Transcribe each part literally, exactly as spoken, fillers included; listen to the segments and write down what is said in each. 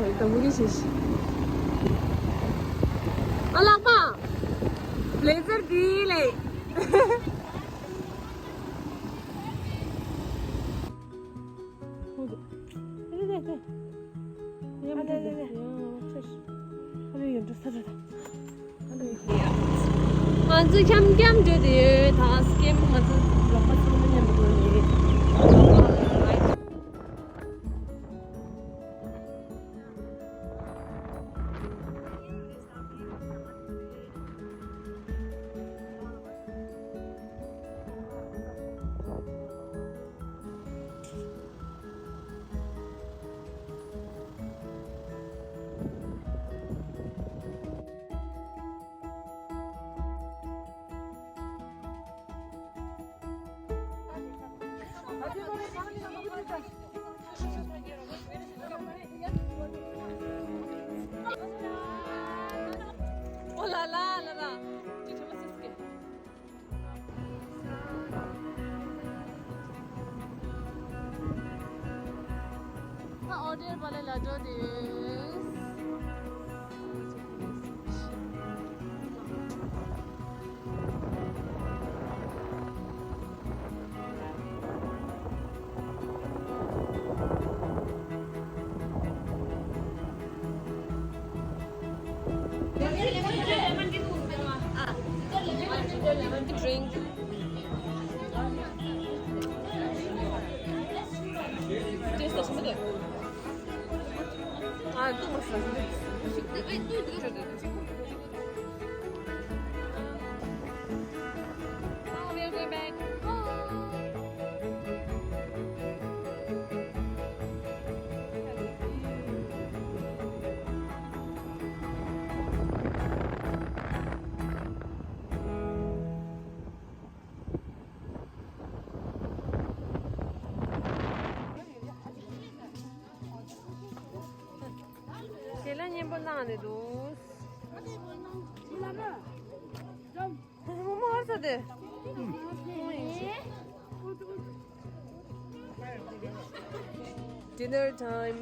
ད་མུ་གེ་ཤེས་ཤིག་ཨ་ལགས་པ། བི་ལེ་ཛར་འདི་ལས། ང་ཚོ་འཁྱམ་འཁྱམ་འགྲོ་དེ་ཡོད། ད་སྐྱེམས་ང་ཚོ་ལོག་པ་ཚང་མ་མཉམ་དུ་འགྲོ་ཡོད། Oh là là, là là. ད་ཨོ་ཌར་པ་ལ་ལ་འགྲོ་དེ། Drink. Taste ད་ཞིམ་པོ་འདུག་ཨ། ཏུ་མ་སུ་ཞིམ་པོ་འདུག We'll go back home. དེ་ལ་སྙན་པོ་གནང་ནས་འདུག་མོ་མོ་ཧར་ས་དེ། Dinner time.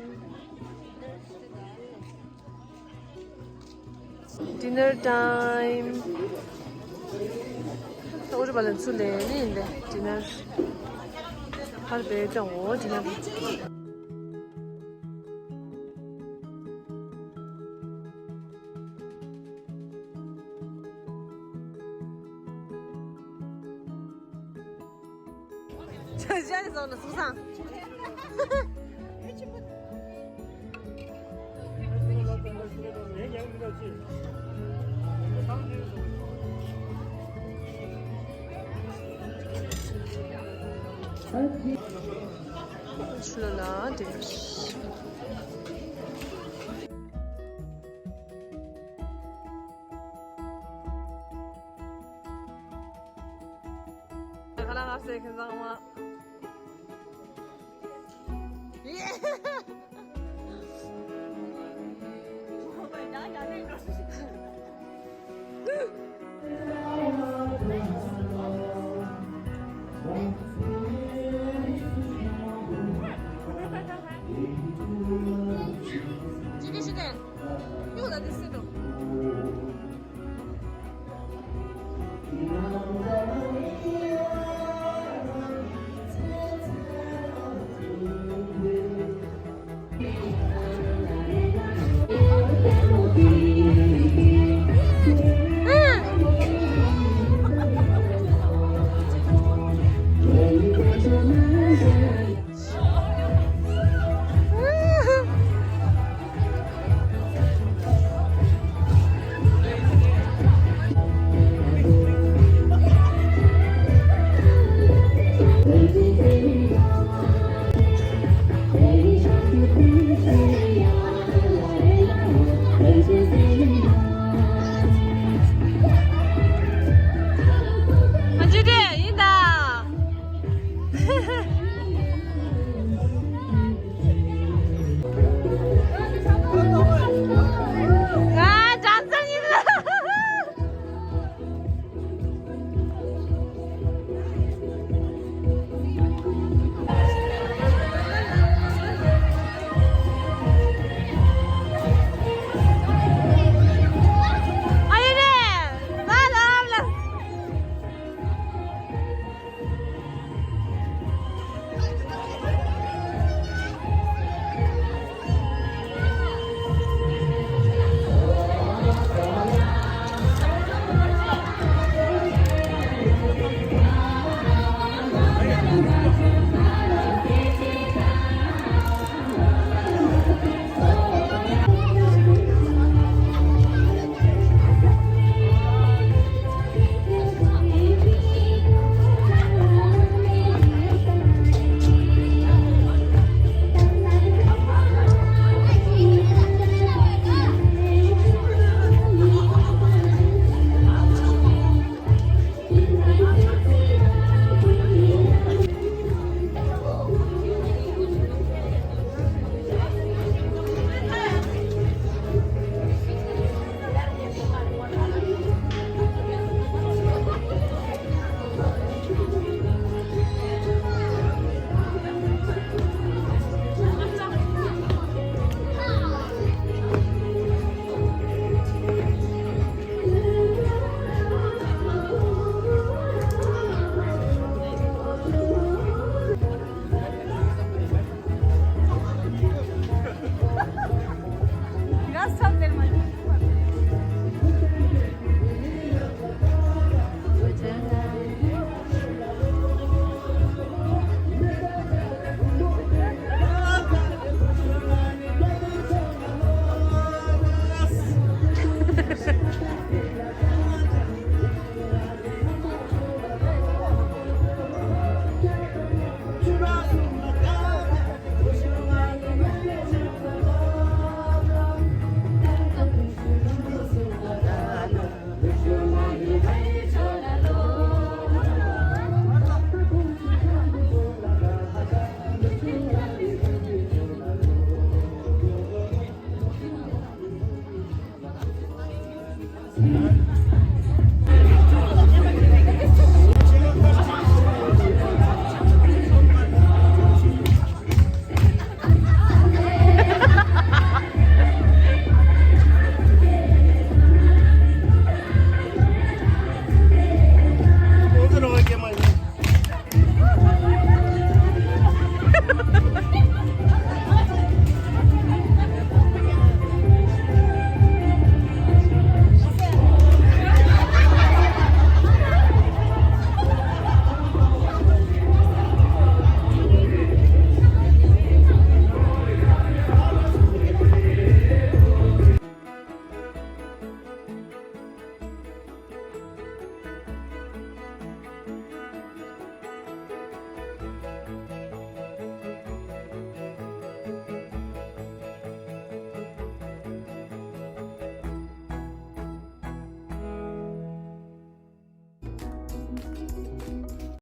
Dinner time. ད་ཨུ་རུ་བ་ལ་ཚུར་ལེན་ནི་ཡིན་པས། Dinner ཧར་བེ་ཏང་འོ། Dinner. ཇ་ཇ་ནི་བཟོ་ན་སུ་སང་། ཆུ་ལ་ལ་དེ། ཁ་ལག་ཁ་ཟས་ཁན་ཚང་མ། ཇི་སྐད་ཞིག་ནས། ཡོད་ལ་དེ་སྲིད་དོ།